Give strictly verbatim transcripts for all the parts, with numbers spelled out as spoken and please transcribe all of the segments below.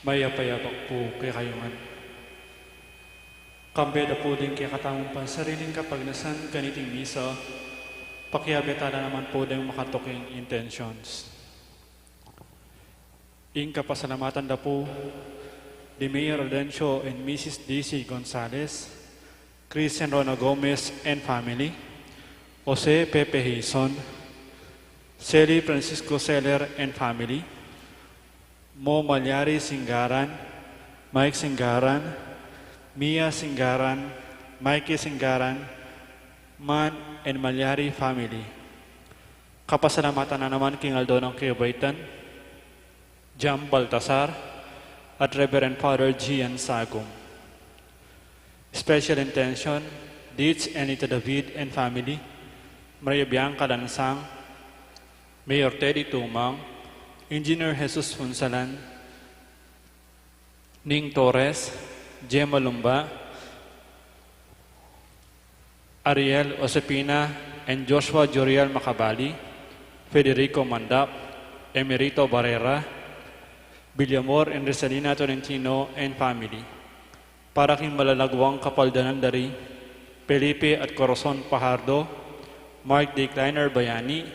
Mayap a yabak pu kekayu ngan. Kambe da pu ding kekatamung pansariling kapagnasan kaniting misa, pakiabe tala naman pu ding makatuking intentions. Ing kapasalamatan da pu di Mayor Rodencio and Missus Daisy Gonzalez, Christian Rona Gomez and family, Jose Pepe Hizon, Sally Francisco Seller and family, Mo Malyari Singaran, Mike Singaran, Mia Singaran, Mikey Singaran, Man and Malyari family. Kapasalamatan na naman king aldo nang kebaitan, Jam Baltasar at Reverend Father Gian Sagum. Special intention, Ditch and Nita David and family, Maria Bianca Lansang, Mayor Teddy Tumang, Engineer Jesus Funsalan, Ning Torres, Gemma Lumba, Ariel Josepina and Joshua Joriel Macabali, Federico Mandap, Emerito Barrera, Villamor and Resalina Tolentino and family. Para king malalagwang kapaldanan da ri Felipe at Corazon Fajardo, Mark D. Kleiner Bayani,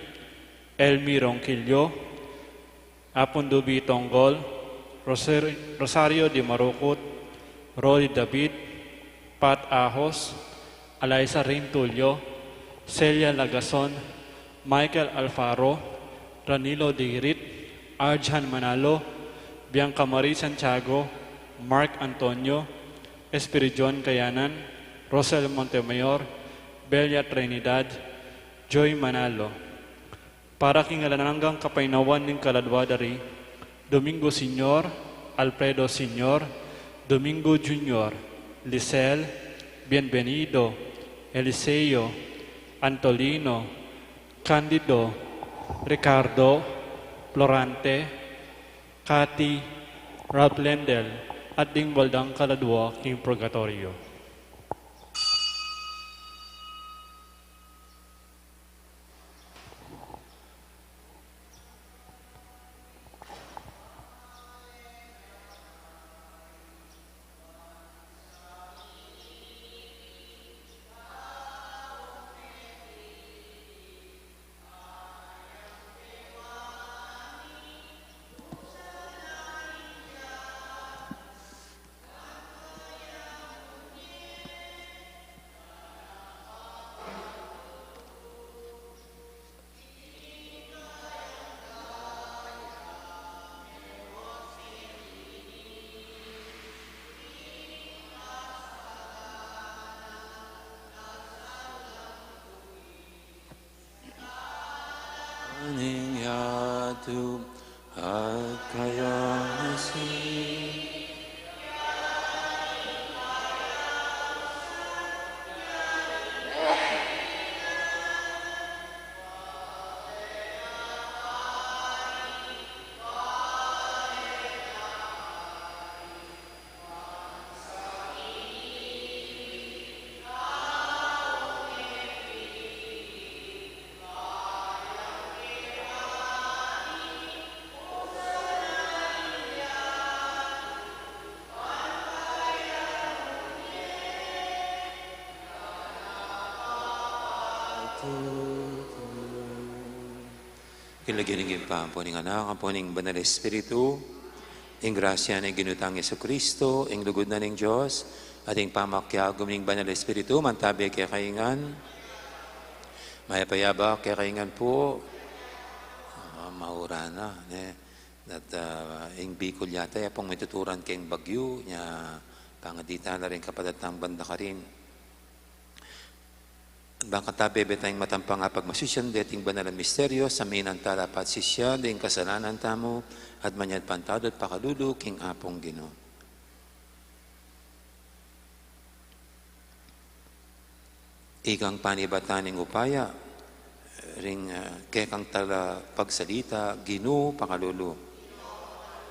Elmi Ronquillo, Apun Dubi Tonggol, Roser-, Rosario Di Marukut, Rolly David, Pat Ahos, Alaisa Rin Tulio, Celia Lagason, Michael Alfaro, Ranilo Dirit, Arjan Manalo, Bianca Marie Santiago, Mark Antonio, Espiridion Kayanan, Rosel Montemayor, Belia Trinidad, Joy Manalo. Para king alang anggang kapaynawan ning kaladwa da ri Domingo Senior, Alfredo Senior, Domingo Junior, Lisel, Bienvenido, Eliseo, Antolino, Candido, Ricardo, Florante, Cathy, Ralph Lendel, at ding baldang kaladwa king purgatorio. Ning yatu at kayang asin. King lagyu ning Ibpa, ampo ning Anak, ampo ning Banal Espiritu, ing grasya ning Ginu tang Jesucristo, ing lugud na ning Dios, at ing pamakiagum ning Banal Espiritu, mantabe kekayu ngan. Mayap a yabak kekayu ngan pu. Ah, maura na, ne? At, ah, ing Bicol yata, ya pung mituturan keng bagyu, nya pangaditan na ring kapatad tang banda karin. At bang katabe be tang matampang a pagmasisyan deting banal a misteryo, saminan tala pa at sisyan ding kasalanan tamu, at manyad pantawad at pakalulu king Apung Ginu. Ikang panibatan ning upaya, ring, ah, kekang tala pagsalita, Ginu, pakalulu.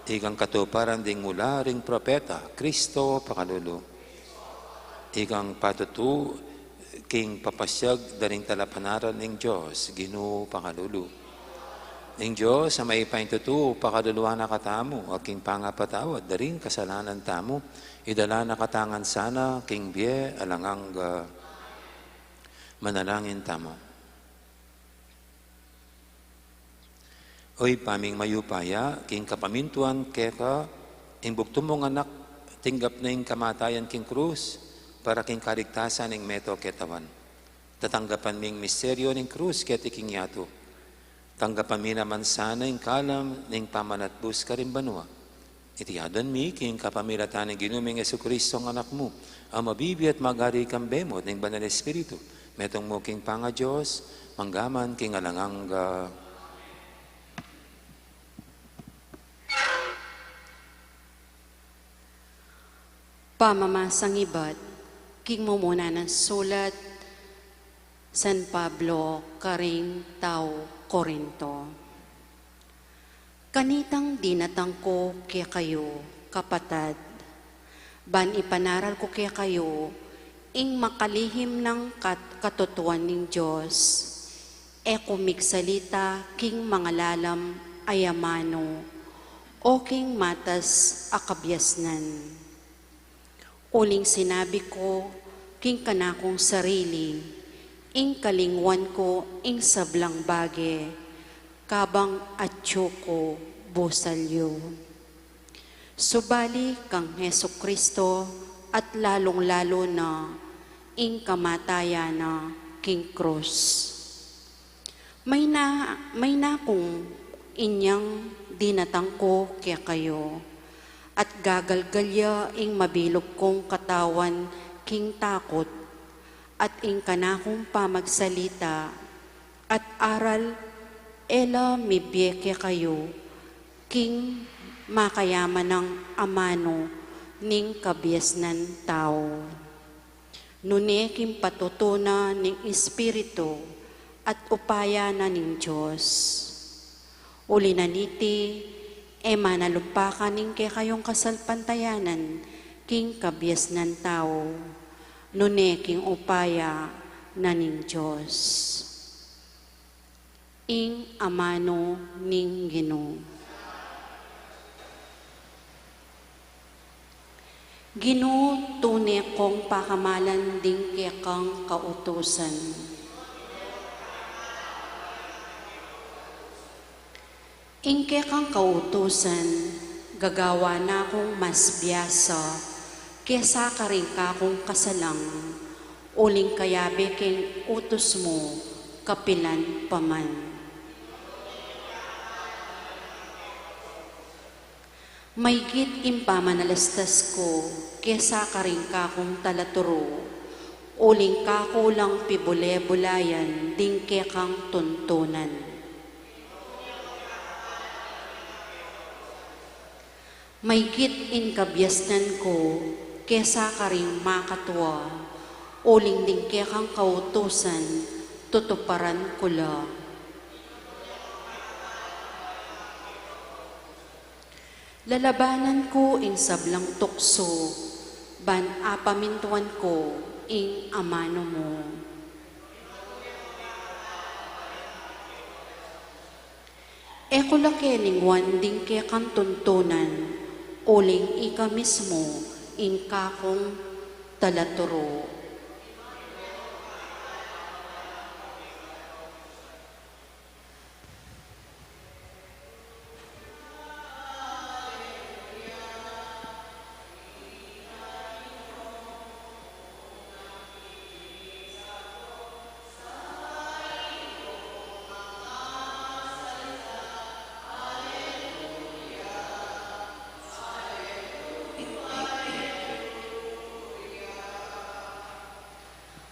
Ikang katuparan ding mula ring propeta, Kristo, pakalulu. Ikang patutu king papasiag da ring talapanaral ning Dios, Ginu, pakalulu. Ing Dios a mayupayang tutu pakalulu na katamu, at king pangapatawad da ring kasalanan tamu, idala na katamu ngan sana king bie alang angga. Manalangin tamu. O Ibpa ming mayupaya, king kapamintuan keka, ing bugtung mung Anak, tinggap na ing kamatayan king krus, para king kaligtasan ning meto ketawan. Tatanggapan mi ing misteryo ning krus keti king yatu. Tanggapan mi naman sana ing kalam ning pamanatbus karing banua. Iti adwan mi king kapamilatan ning Ginu ming Jesucristo, ing Anak mu, a mabibie at magari kambe mu at ning Banal Espiritu, metung mu king pangaDios, mangga man king alang angga. Pamamasang ibat king mumuna nang sulat San Pablo karing tau Corinto. Kanitang dinatang ku kekayu, kapatad, ban ipanaral ku kekayu ing makalihim nang kat-, katutuan ning Dios, e ku migsalita king mangalalam a amanu o king matas a kabiasnan. Uling sinabi ku king kanakung sarili, ing kalinguan ku ing sablang bage, kabang atyu ku busal yu. Subali kang Jesucristo at lalung-lalu na ing kamatayan na king krus. Mayna, mayna kung inyang dinatang ku kekayu, at gagalgal ya ing mabilug kung katawan king takut, at ing kanakung pamagsalita at aral e la mibie kekayu king makayaman nang amanu ning kabiasnan tau, nune king patutu na ning Espiritu at upaya na ning Dios. Uli na niti, e manalumpakan ing kekayung kasalpantayanan king kabiasnan tau, nune king upaya na ning Dios. Ing amanu ning Ginu. Ginu, tune kung pakamalan ding kekang kautusan. Ing kekang kautusan, gagawa na kung mas biasa kesa karing kakung kasalang, uling kayabe king utus mu, kapilan pa man. Maygit ing pamanalastas ku kesa karing kakung talaturu, uling kaku lang pibule-bulayan ding kekang tuntunan. Maygit ing kabiasnan ku kesa karing makatua, uling ding kekang kautusan tutuparan ku la. Lalabanan ku ing sablang tuksu, ban apamintuan ku ing amanu mu. E ku la kelinguan ding kekang tuntunan, uling ika mismu ing kakung talaturu.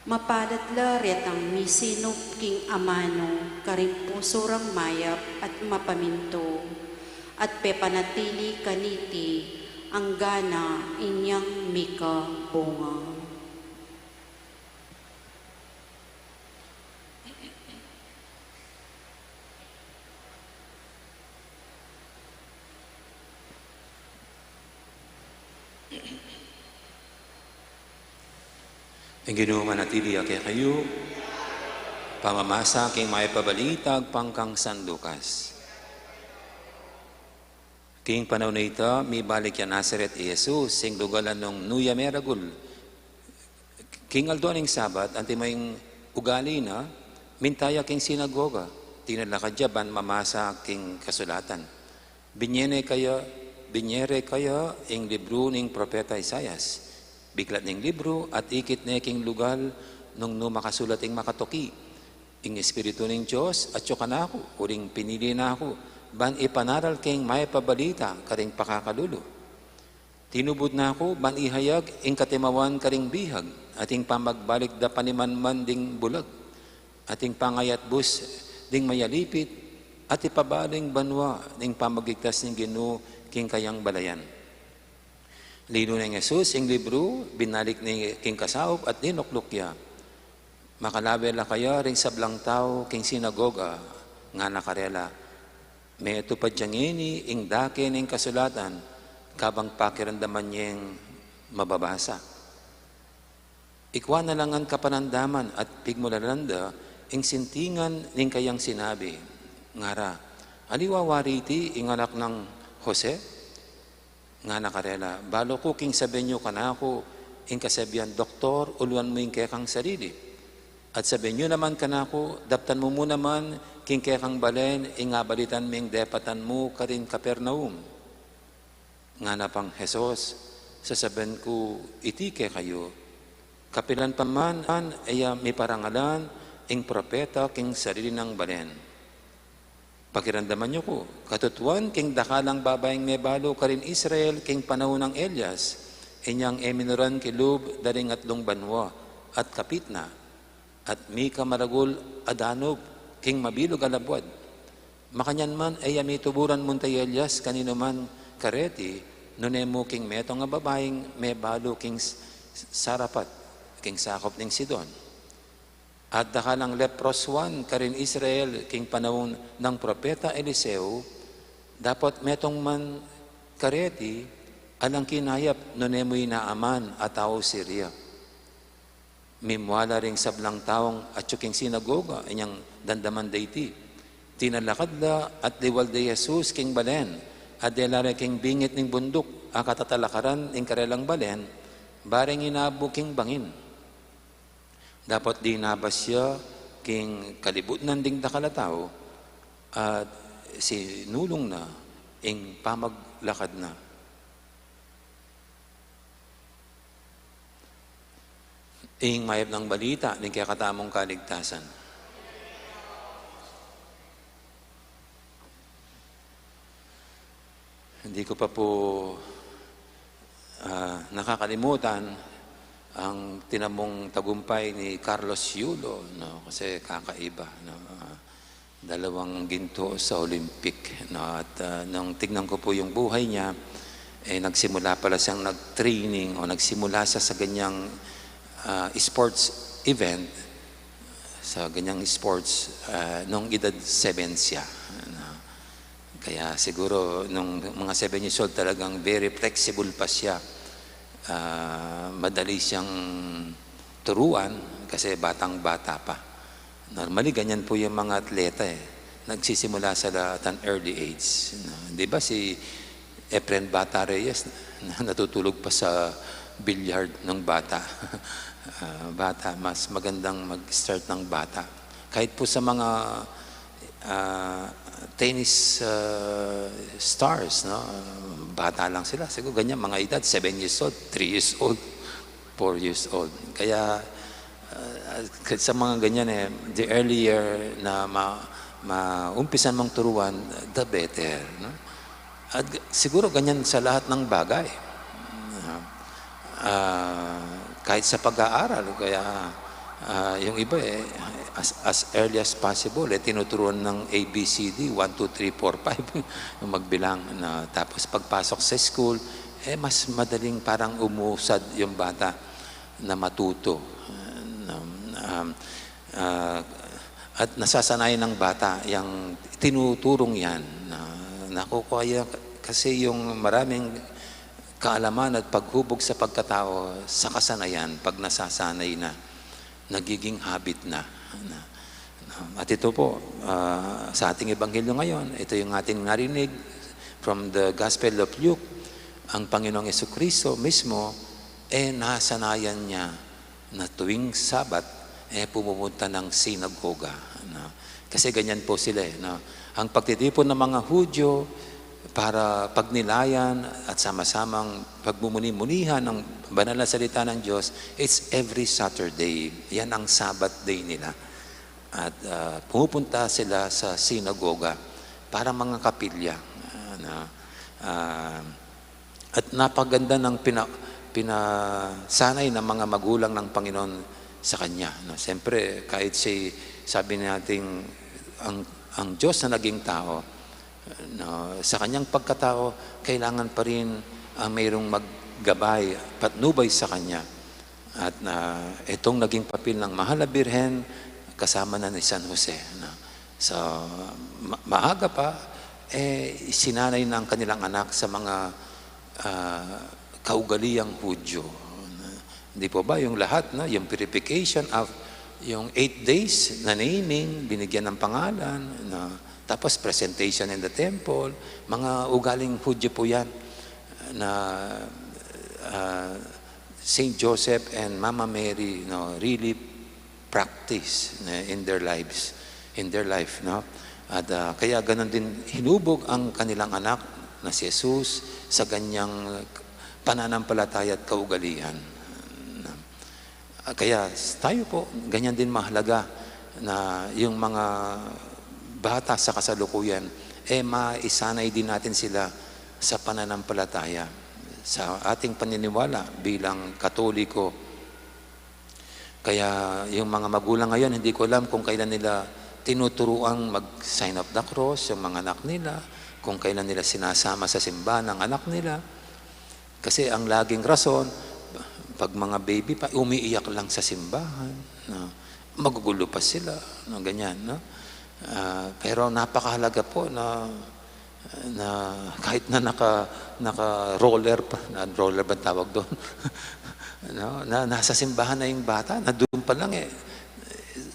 Mapalad la retang misinup king amanu karing pusu rang mayap at mapamintu, at pepanatili kaniti anggana inyang mika bunga. Ing Ginu manatili ya kekayu. Pamamasa king Mayap a Balita agpang kang San Lucas. King panaun a ita, mibalik ya Nazaret i Jesus, king lugal a nung nu ya meragul. King aldo ning Sabat, antimo ing ugali na, minta ya king sinagoga, tinalakad ya ban mamasa king kasulatan. Binie ne kaya, binie re kaya ing libru ning propeta Isaias. Biklat ne ing libru at ikit ne king lugal nung nu makasulat ing makatuki. Ing Espiritu ning Dios atyu kanaku, uling pinili na ku ban ipanaral keng mayap a balita karing pakakalulu. Tinubud na ku ban ihayag ing katimawan karing bihag, at ing pamagbalik da panimanman ding bulag, at ing pangayatbus ding mayalipit, at ipabalu ing banua ning pamagligtas ning Ginu king kayang balayan. Linus neng Jesus ing libru, binalik ne king kasaup at dinukluk ya. Makalawe la kaya ring sablang tau king sinagoga, ngana karela, "Metupad ya ngeni ing dake ning kasulatan, kabang pakiramdaman yeng mababasa." Ikua na la ngan kapanandaman at pigmulalan da ing sintingan ning kayang sinabi. Ngara, "Aliwa wa riti ing anak nang Jose?" Ngana karela, "Balu ku king sabian yu kanaku ing kasabian, 'Doktor, uluan mu ing kekang sarili.' At sabian yu naman kanaku, 'Daptan mu mu naman king kekang balen ing abalitan ming depatan mu karin Capernaum.'" Ngana pang Jesus, "Sasabian ku iti kekayu, kapilan pa man e ya miparangalan ing propeta king sarili nang balen. Pakiramdaman yu ku, katutuan king dakalang babaing mebalu karin Israel king panaun nang Elias, inyang e minuran kilub da ring atlung banua at kapit na, at mika maragul a danup king mabilug a labuad. Makanyan man, e ya mituburan munta i Elias kaninu man kareti, nune mu king metung a babaing mebalu king S-, Sarafat, king sakup ning Sidon. At dakalang leproswan karin Israel king panaun nang propeta Eliseo, dapot metung man kareti, alang kinayap, nune mu i Naaman a tau Siria." Mimua la ring sablang taung atyu king sinagoga, inyang damdaman da iti. Tinalakad la at liwal da i Jesus king balen, at dela re king bingit ning bunduk a katatalakaran ning karelang balen, bareng inabu king bangin. Dapot linabas ya king kalibutnan ding dakal a tau, at sinulung na ing pamaglakad na. Ing mayap nang balita ning kekatamung kaligtasan. Hindi ko pa po, ah, nakakalimutan ang tinamong tagumpay ni Carlos Yulo, no? Kasi kakaiba, no? Ah, dalawang ginto sa Olympic, no? At, ah, nung tignan ko po yung buhay niya, eh, nagsimula pala siyang nag-training o nagsimula siya sa ganyang, ah, sports event, sa ganyang sports, ah, nung edad seven siya, no? Kaya siguro nung mga seven years old, talagang very flexible pa siya. Ah, madali siyang turuan kasi batang-bata pa. Normally, ganyan po yung mga atleta eh. Nagsisimula sila at an early age, no? Di ba si Efren Bata Reyes, natutulog pa sa billiard ng bata. Ah, bata, mas magandang mag-start ng bata. Kahit po sa mga, ah, tennis, ah, stars, no? Bata lang sila. Siguro ganyan, mga edad, seven years old, three years old, four years old. Kaya, ah, sa mga ganyan eh, the earlier na ma-, maumpisan mong turuan, the better, no? At g-, siguro ganyan sa lahat ng bagay. Ah, kahit sa pag-aaral, kaya, ah, yung iba eh, as, as early as possible, eh, tinuturuan ng A B C D, one, two, three, four, five, yung magbilang. Na, tapos pagpasok sa school, eh, mas madaling parang umusad yung bata na matuto. Um, um, ah, at nasasanayan ng bata yung tinuturong yan. Na, nakukuha yan kasi yung maraming kaalaman at paghubog sa pagkatao, sa kasanayan, pag nasasanay na, nagiging habit na. Na, na, at ito po, ah, sa ating ebanghelyo ngayon, ito yung ating narinig, from the Gospel of Luke, ang Panginoong Jesucristo mismo, eh, nasanayan niya na tuwing Sabat, eh, pumupunta ng sinagoga, no? Kasi ganyan po sila, eh, no? Ang pagtitipon ng mga Hudyo para pagnilayan at sama-samang pagmumuni-munihan ng banal na salita ng Diyos, it's every Saturday. Yan ang Sabbath day nila. At, ah, pumupunta sila sa sinagoga para mga kapilya. Ah, na, ah, at napaganda ng pina-, pinasanay ng mga magulang ng Panginoon sa kanya, no? Siyempre, kahit si, sabi nating ang, ang Diyos na naging tao, no, sa kanyang pagkatao, kailangan pa rin ang mayroong maggabay, patnubay sa kanya. At, ah, itong naging papel ng Mahal na Birhen kasama na ni San Jose, no? So, ma-, maaga pa, eh, sinanay na ang kanilang anak sa mga, ah, kaugaliang Hudyo. Hindi po ba yung lahat, no? Yung purification of, yung eight days na naming, binigyan ng pangalan, no? Tapos presentation in the temple, mga ugaling Hudyo po yan na, ah, Saint Joseph and Mama Mary, no, really practice, no, in their lives, in their life, no? At, ah, kaya ganun din hinubog ang kanilang anak na si Jesus sa ganyang pananampalataya at kaugalian. Ah, kaya tayo po, ganyan din mahalaga na yung mga bata sa kasalukuyan, eh, maisanay din natin sila sa pananampalataya, sa ating paniniwala bilang Katoliko. Kaya yung mga magulang ngayon, hindi ko alam kung kailan nila tinuturuang mag-sign of the cross yung mga anak nila, kung kailan nila sinasama sa simbahan ang anak nila. Kasi ang laging rason, pag mga baby pa, umiiyak lang sa simbahan, no? Magugulo pa sila, no? Ganyan, no? Ah, pero napakahalaga po na, na kahit na naka, naka-roller pa, na roller ba tawag doon? No? Na nasa simbahan na yung bata, na doon pa lang eh,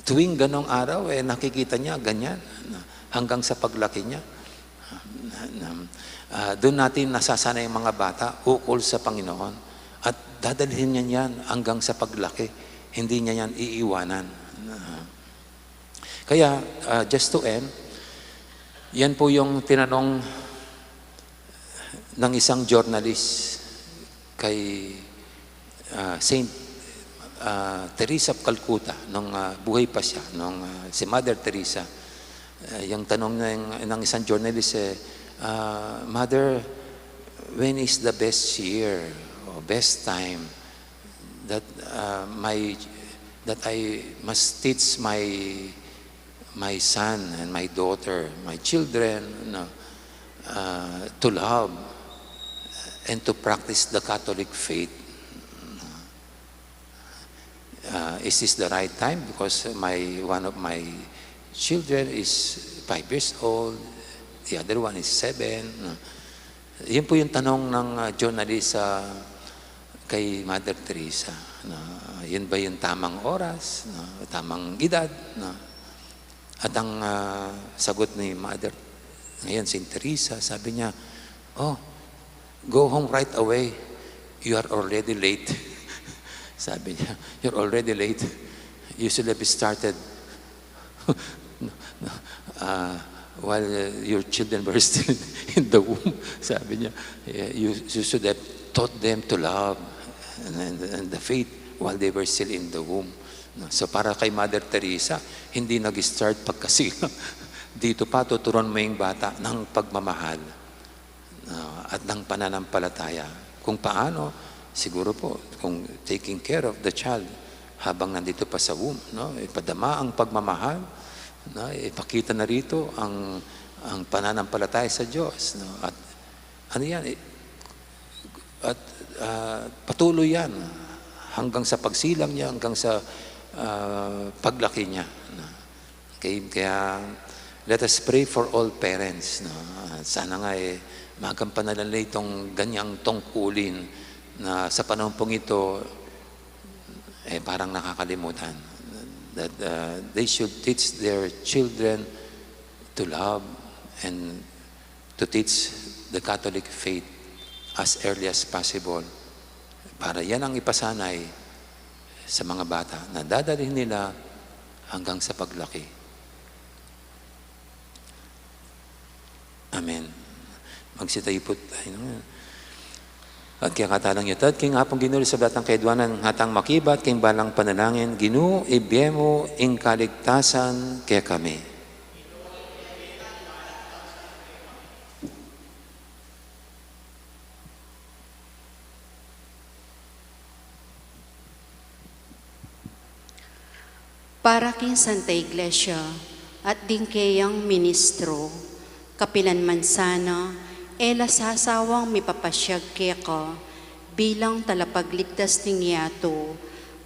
tuwing ganong araw, eh, nakikita niya ganyan, no? Hanggang sa paglaki niya. Ah, doon natin nasasanay ang mga bata ukol sa Panginoon. At dadalhin niya yan hanggang sa paglaki. Hindi niya yan iiwanan. Ah, kaya, ah, just to end, yan po yung tinanong ng isang journalist kay, ah, Saint, ah, Teresa of Calcutta, nung, ah, buhay pa siya, nung, ah, si Mother Teresa. Ah, yung tanong ng, ng isang journalist, eh, ah, "Mother, when is the best year o best time that, ah, my, that I must teach my my son and my daughter, my children, no, uh, to love and to practice the Catholic faith." Uh, is this the right time? Because my, one of my children is five years old, the other one is seven, no? Yun po yung tanong ng, ah, journalist sa, kay Mother Teresa, no? Yun ba yung tamang oras, no? Tamang edad, no? At ang, ah, sagot ni Mother, ngayon, Saint Teresa, sabi niya, "Oh, go home right away. You are already late." Sabi niya, "You're already late. You should have started ah, while, uh, your children were still in the womb," sabi niya, eh, "you, you should have taught them to love and, and, and the faith while they were still in the womb." No? So, para kay Mother Teresa, hindi nag-start pagkasilang. Dito pa, tuturuan mo yung bata ng pagmamahal, ah, at ng pananampalataya. Kung paano, siguro po, kung taking care of the child habang nandito pa sa womb, no? Ipadama ang pagmamahal, no? Ipakita na rito ang, ang pananampalataya sa Diyos, no? At ano yan, eh, at, ah, patuloy yan hanggang sa pagsilang niya, hanggang sa, ah, paglaki niya, no? Okay, kaya let us pray for all parents, no? Sana nga, eh, magampanan nila itong ganyang tungkulin na sa panahon pong ito, eh, parang nakakalimutan. That, uh, they should teach their children to love and to teach the Catholic faith as early as possible, para yan ang ipasanay sa mga bata na dadalhin nila hanggang sa paglaki. Amen. Magsitayo po tayo. At kaya katalang yatad, king Apung Ginu, sa batang kayadwanan, hatang makibat king balang panalangin, Ginu, ibie mu ing kaligtasan kekami. Para king Santa Iglesia at ding keyang ministro, kapilan man sana, e la sasawang mipapasyag keka bilang talapagligtas ning yatu,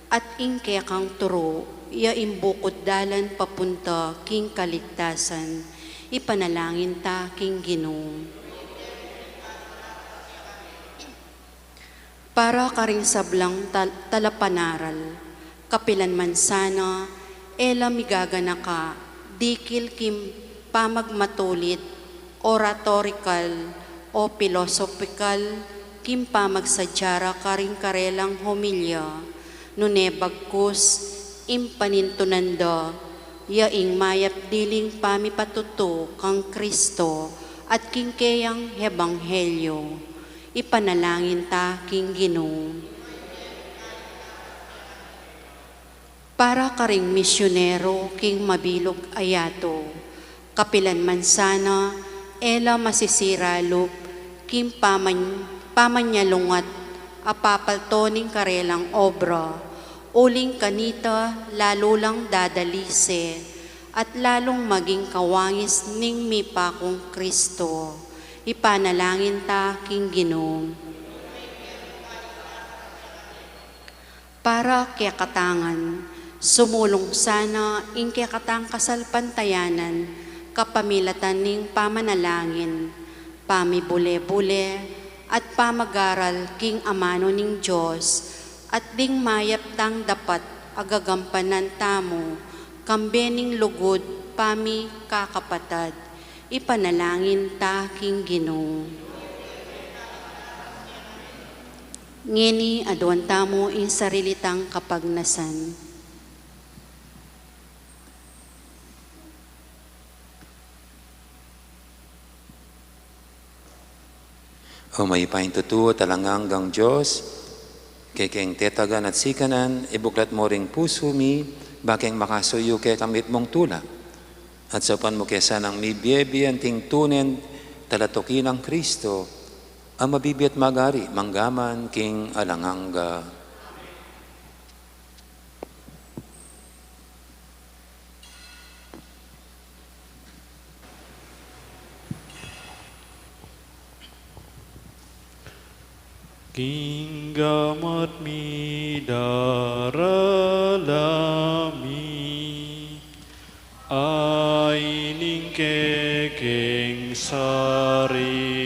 at ing kekang turu ya ing bukud dalan papunta king kaligtasan, ipanalangin ta king Ginu. Para karing sablang tal-, talapanaral, kapilan man sana, e la migaganaka dikil king pamagmatulid, oratorikal, o pilosofikal, king pamagsadya ra karing karelang homilya, nune bagkus, ing panintunan da, ya ing mayap diling pamipatutu kang Kristo, at king keyang ebanghelyo. Ipanalangin ta king Ginu. Para karing misyonero king mabilug a yatu, kapilan man sana, e la masisiralup king paman-, pamanyalungat a papalto ning karelang obra, uling kanita lalu lang dadalise, at lalung maging kawangis ning mipakung Kristo. Ipanalangin ta king Ginu. Para kekatangan, sumulung sana ing kekatang kasalpantayanan kapamilatan ning pamanalangin, pamibule-bule, at pamagaral king amanu ning Dios, at ding mayap tang dapat a gagampanan tamu, kambe ning lugud pamikakapatad. Ipanalangin ta king Ginu. Ngeni aduan tamu ing sarili tang kapagnasan. O mayupayang tutu at alang anggang Dios, kekeng tetagan at sikanan, ibuklat mu ring pusu mi, bakeng makasuyu kekami ing mitmung tula. At saupan mu ke sanang mibie-bie anting tunen talatuki nang Kristo, a mabibie at magari mangga man king alang angga. King gamat mi darala mi, ay ning kekeng sarili.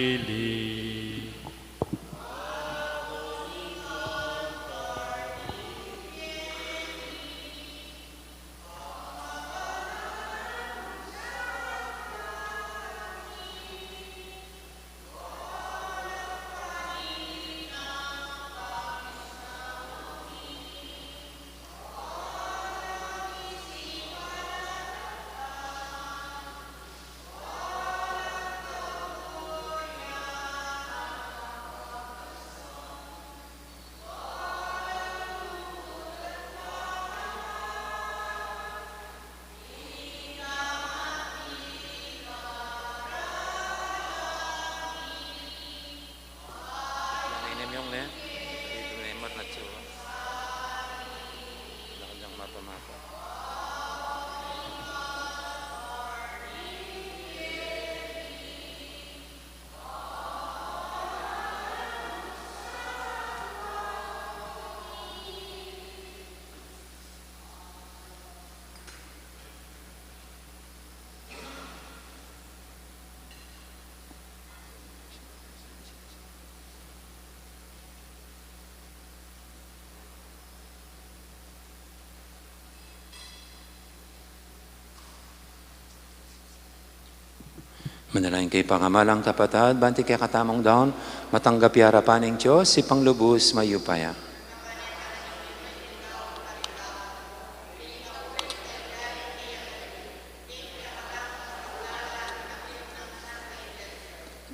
Manalangin kayu, pakamalan kung kapatad, ban ing kekatamung daun matanggap ya arapan ning Dios, Ibpang lubus mayupaya.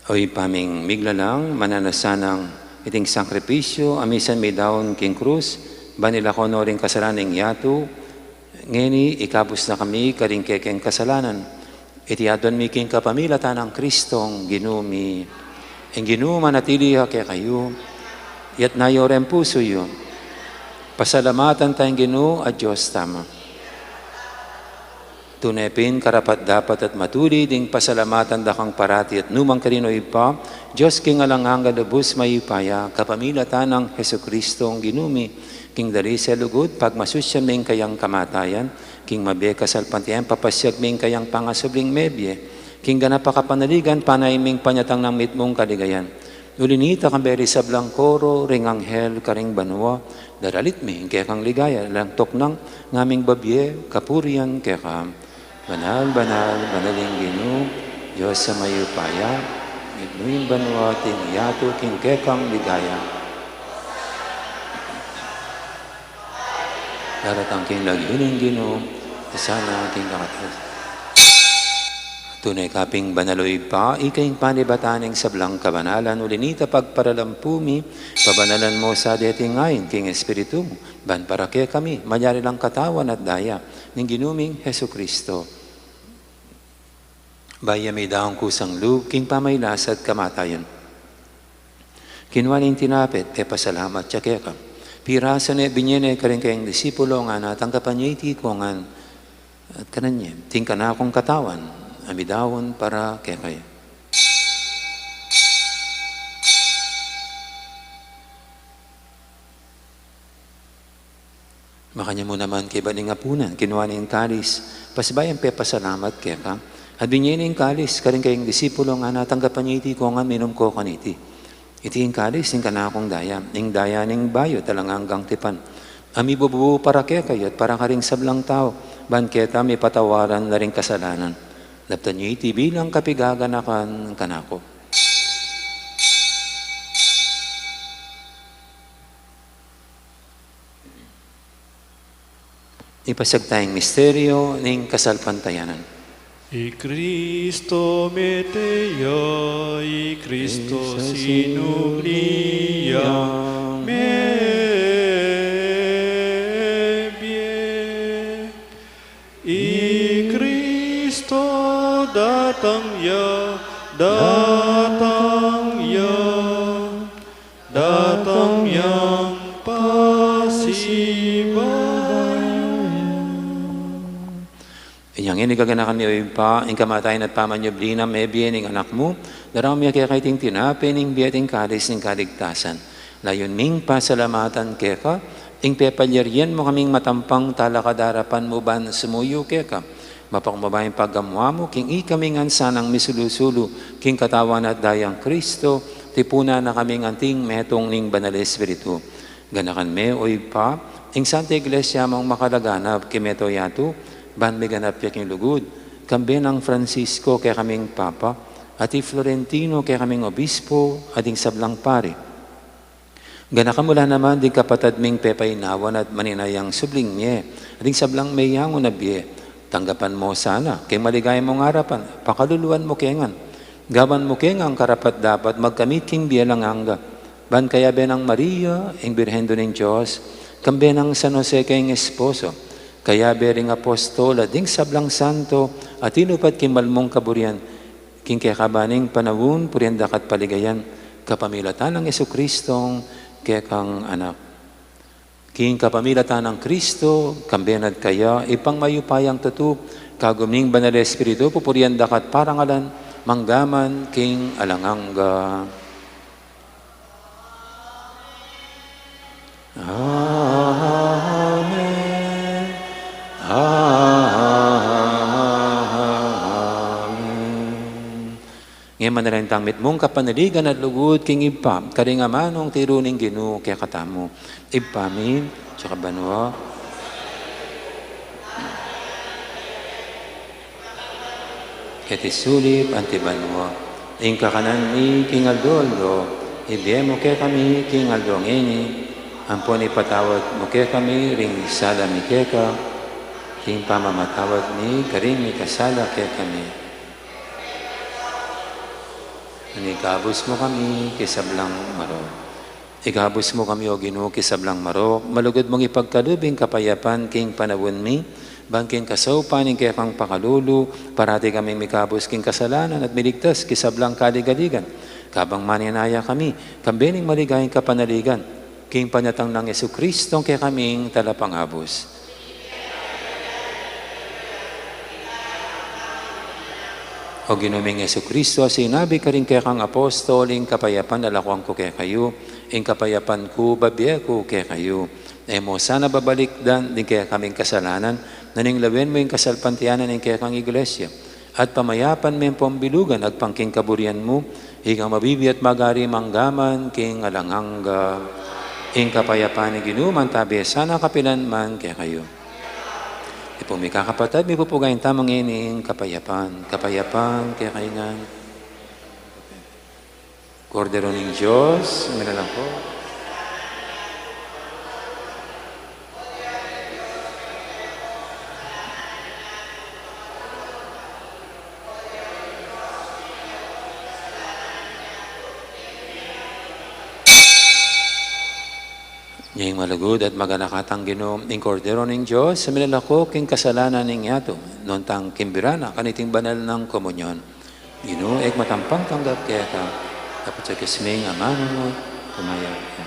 O Ibpa ming miglalang, mananu sana iting sakripisyu a misan midaun king krus, ban ilako no ring kasalanan ning yatu, ngeni ikabus na kami karing kekeng kasalanan. Iti aduan mi king kapamilatan nang Kristong Ginu mi. Ing Ginu manatili ya kekayu, itas yu reng pusu yu. Pasalamatan taya ing Ginu a Dios tamu. Tune pin karapat-dapat at matulid ing pasalamatan da kang parati at nukarin man, O Ibpa, Dios king alang angga, lubus mayupaya, kapamilatan nang Jesukristong Ginu mi, king dalise lugud, pagmasusyan mi ing kayang kamatayan, king mabie kasalpantayanan, papasiag mi ing kayang pangasubling mebie, king ganap a kapanaligan, panayan ming panyatang ning mitmung kaligayan. Uli nita, kambe ring sablang koro ring anghel karing banua, daralit mi ing kekang ligaya, alang tuknang ngaming babie kapurian keka. Banal, banal, banal ing Ginu, Dios a mayupaya, mitmu ing banua at ing yatu king kekang ligaya. Daratang king lagyu ning Ginu, sana king kakatasan. Tune ka pin banal, O Ibpa, ika ing panibatan ning sablang kabanalan, uli nita pagparalampu mi, pabanalan mu sa deting ain king Espiritu mu, ban para kekami malyari lang katawan at daya ning Ginu ming Jesukristo. Bayu ya midaun kusang lub king pamagkasakit at kamatayan, kinua ne ing tinape, pepasalamat ya keka, pirasu ne, binie ne karing kayang disipulus, ngana, tanggapan ye iti kongan at kanan ye, iti ing kanakung katawan a midaun para kekayu. Makanyan mu naman kaybat ning apunan, kinua ne ing kalis, pasibayu yang pepasalamat keka, at binie ne ing kalis karing kayang disipulus, ngana, tanggapan ye iti kongan, minum ko kaniti. Iti ing kalis ning kanakung daya, ing daya ning bayu at alang anggang tipan, a mibubu para kekayu at para karing sablang tau, ban keta mipatawaran la ring kasalanan. Daptan ye iti bilang kapiganakan kanaku. Ipasiag taya ing misteryu ning kasalpantayanan. I Kristo mete ya, i Kristo sinubli ya, mebie. I Kristo datang ya, datang ya, datang yang pasibayu. Inyang ini gaganakan mi, O Ibpa, ing kamatayan at pamanyubli nang mebie ning Anak mu, daraun mi keka iting tinape ning bie at ing kalis ning kaligtasan. Layun ming pasalamatan keka ing pepalyarian mu kaming matampang talakad king arapan mu ban sumuyu keka. Mapakumbaba ing pagamu-amu king ikami ngan sanang misulu-sulu king katawan at dayang Kristo, tipunan na kaming anting metung ning Banal Espiritu. Ganakan me, O Ibpa, ing Santa Iglesia mung makalaganap king mabilug a yatu, ban miganap ya king lugud, kambe nang Francisco kekaming Papa, at i Florentino kekaming Obispo, at ding sablang pari. Ganakan mu la naman ding kapatad ming pepainawan at maninayang subling mie, at ding sablang meyangu na bie. Tanggapan mu sana king maligaya mung arapan, pakaluluan mu ke ngan, gawan mu ke ngan karapat-dapat magkamit king bie alang angga. Ban kayabe nang Maria, ing Birhen Indu ning Dios, kambe nang San Jose kayang esposo, kayabe ring apostol at ding sablang santo a tinupad king mal mung kaburian, king kekaban ning panaun, purian da ka at paligayan, kapamilatan nang Jesukristong kekang Anak. King kapamilatan nang Kristo, kambe na at kaya, Ibpang mayupayang tutu, kagum ning Banal Espiritu, pupurian da ka at parangalan, mangga man king alang angga. Amen. Amen. Ngeman manalangin tang mitmung kapanaligan at lugud king Ibpa, karing amanung tiru ning Ginu kekatamu. Ibpa mi, atsu ka banua, keti sulip anti banua. Ing kakanan mi king aldo-aldo, ibie mu kekami king aldo ngeni, ampon ipatawad mu kekami ring sala mi keka, king pamamatawad mi karing mikasala kekami. Ikabus mu kami king sablang marok. Ikabus mu kami, O Ginu, king sablang marok, malugud mung ipagkalub ing kapayapan king panaun mi, ban king kasaupan ning kekang pakalulu, parati kaming mikabus king kasalanan at miligtas king sablang kaligaligan. Kabang manenaya kami, kambe ning maligayang kapanaligan, king panyatang nang Jesucristo, ing kekaming Talapangabus. O Ginu ming Jesucristo, sinabi karing kekang apostol, ing kapayapan lakuan ku kekayu, ing kapayapan ku babie ku kekayu. E mu sana babalikdan ding kekaming kasalanan, nune lawen mu ing kasalpantayanan ning kekang Iglesia, at pamayapan me pambilugan agpang king kaburian mu, ikang mabibie at magari mangga man king alang angga. Ing kapayapan ning Ginu mantabi sana kapilan man kekayu. Ipung mikakapatad, mipupugayan tamu ngeni ing kapayapan. Kapayapan kekayu ngan. Kordero ning Dios, minalako. Ing malugud at maganaka tang Ginu, ing Kordero ning Dios, a milalako king kasalanan ning yatu, nuan tang kimbira na kaniting banal nang komunyon. Ginu, e ku matampang tanggap keka, dapot sa kusming amanu mu, kumayap ka.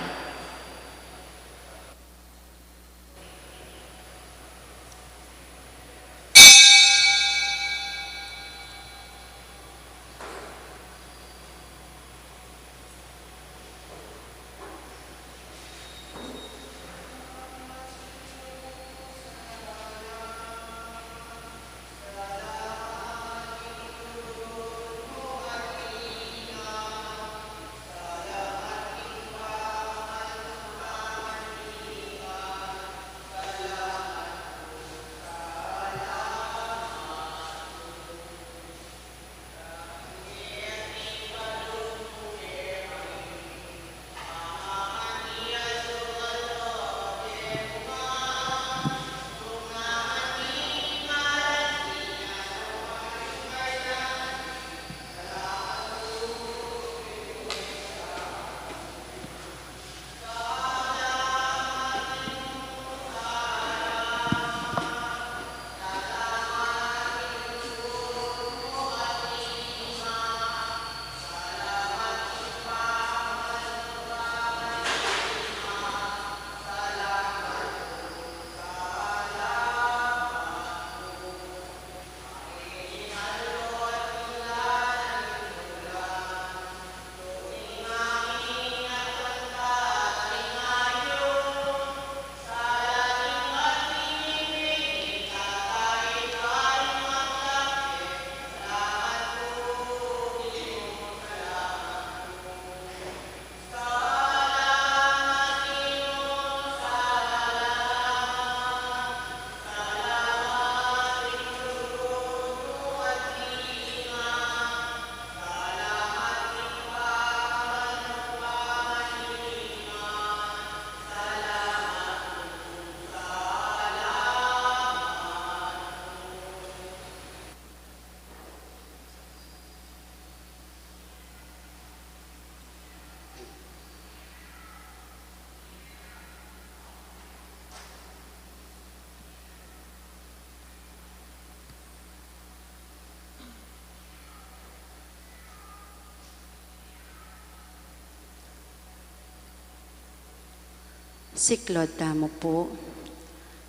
Siklaud tamu pu.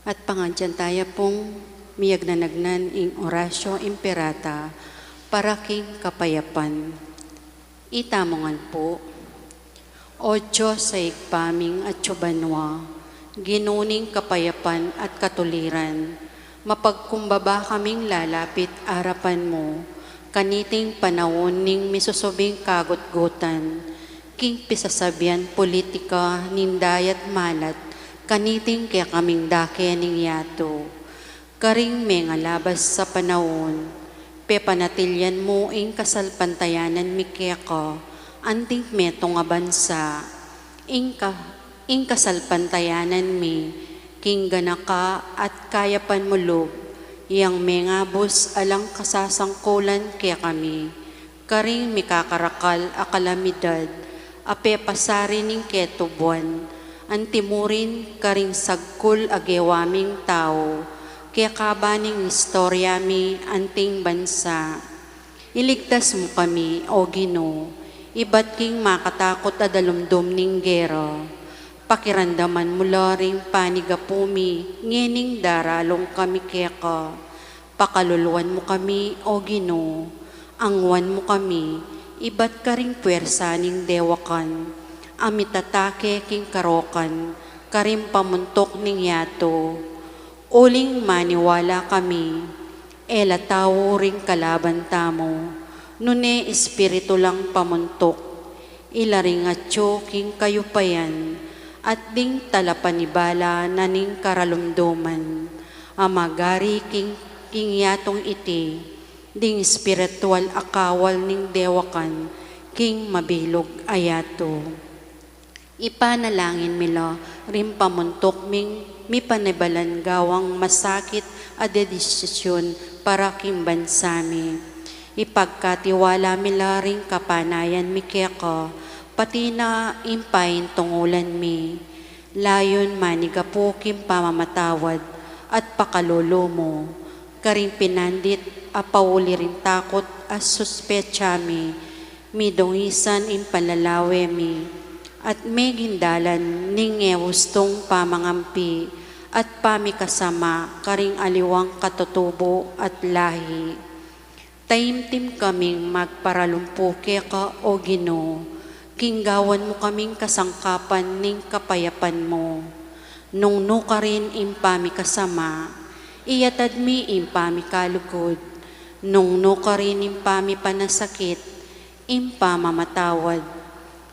At pangadyan taya pung miyagnanagnan ing Oratio Imperata para king kapayapan. Itamu ngan pu. O Dios a Ibpa ming atsu banua, Ginu ning kapayapan at katuliran, mapagkumbaba kaming lalapit arapan mu, kaniting panaun ning misusubing kagutgutan, king pisasabian politika ning dayat malat, kaniting kekaming dake ning yatu. Karing mengalabas a panaun, Pepanatilyan mu ing kasalpantayanan mi keka, anting metung a bansa. Ing ka-, ing kasalpantayanan mi, king ganaka at kayapan mu lub, yang mengabus alang kasasangkulan kekami, karing mikakarakal a kalamidad, a pepasari ning ketubuan, antimurin karing sagkul a gewa ming tau, kekaba ning istorya mi anting bansa. Iligtas mu kami, O Ginu, ibat king makatakut a dalumdum ning gera. Pakiramdaman mu la ring panigapu mi, ngening daralung kami keka. Pakaluluan mu kami, O Ginu, angwan mu kami, ibat karing puersa ning dewakan, a mitatake king karokan, karing pamuntuk ning yatu. Uling maniwala kami, e la tau ring kalaban tamu, nune espiritu lang pamuntuk, ila ring atyu king kayupayan, at ding talapanibala na ning karalumduman, a magari king, king yatung iti, ding espiritual a kawal ning dewakan, king mabilug a yatu. Ipanalangin mi la ring pamuntuk ming mipanibalang gawang masakit a dedesisyun para king bansa mi. Ipagkatiwala mi la ring kapanayan mi keka, pati na ing paintungulan mi. Layun manigapu king pamamatawad at pakalulu mu. Karing pinandit a pauli ring takut a suspetsa mi, midungisan ing panlalawe mi, at meging dalan ning e ustung pamangampi at pamikasama karing aliwang katutubu at lahi. Taimtim kaming magparalumpu keka, O Ginu, king gawan mu kaming kasangkapan ning kapayapan mu. Nung nukarin ing pamikasama, iyatad mi ing pamikalugud. Nung nukarin ing pamipanasakit, ing pamamatawad.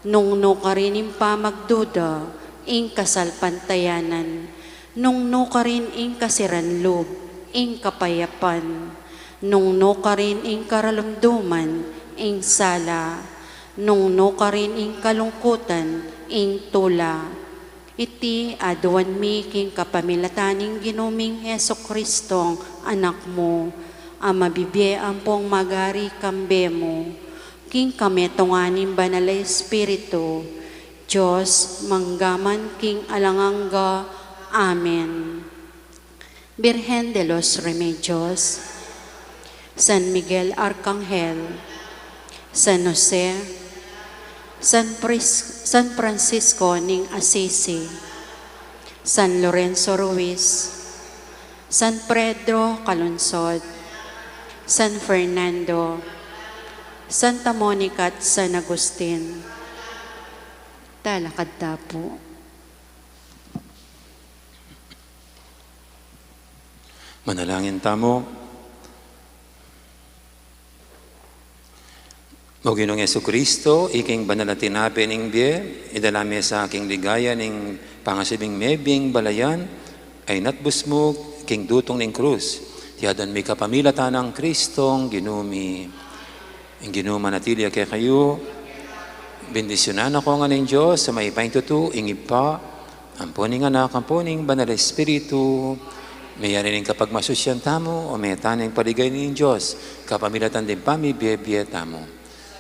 Nung nukarin ing pamagduda, ing kasalpantayanan. Nung nukarin ing kasiran lub, ing kapayapan. Nung nukarin ing karalumduman, ing sala. Nung nukarin ing kalungkutan, ing tula. Iti aduan mi king kapamilatan ning Ginu ming Jesucristong Anak mu, a mabibie ampong magari kambe mu, king kametungan ning Banal a Espiritu, Dios, mangga man king alang angga. Amen. Virgen de los Remedios, San Miguel Arcangel, San Jose, San Pris-, San Francisco ning Assisi, San Lorenzo Ruiz, San Pedro Calungsod, San Fernando, Santa Monica at San Agustin. Talakad ta pu. Manalangin tamu. O Ginung Jesucristo, ika ing banal a tinape ning bie, idala me sa king ligaya ning pangasubling mebie ing balayan, a inatbus mu king dutung ning krus. Iti aduan mi kapamilatan nang Kristong Ginu mi. Ing Ginu manatili ya kekayu. Bendisyunan na kayu ngan ning Dios a mayupaya king tutu, ing Ibpa, ampo ning Anak, ampo ning Banal a Espiritu. Meyari ning kapagmasusyan tamu, o meta ning paligaya ning Dios, kapamilatan ding pamibie-bie tamu.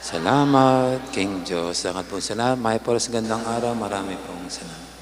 Salamat king Dios. Salamat pu, salamat. Mayap a oras, gandang araw, marami pong salamat.